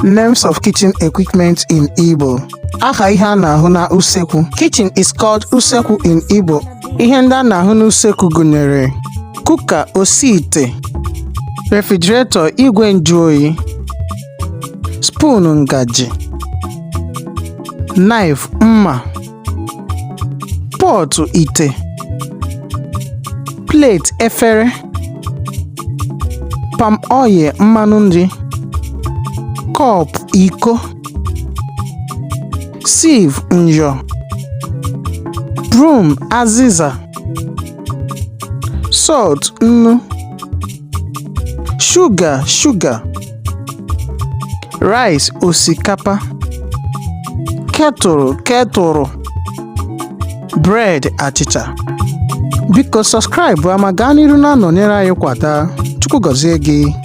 Names of kitchen equipment in Igbo. Aha ihe a na-ahụ na usekwu. Kitchen is called usekwu in Igbo. Ihe ndị a na-ahụ n'usekwu gụnyere cooker, osi ite, refrigerator, igwe njuoyi, spoon, ngaji, knife, mma, pot, ite, plate, efere, palm oil, mmanụ nri, cup, iko, sieve, nyọ, broom, azịza, salt, nnu, sugar, shuga, rice, osikapa, kettle, ketụrụ, bread, achịcha. Biko subscribe ma gaa n'iru na-anọnyere anyị kwata. Chukwu gọzie gị.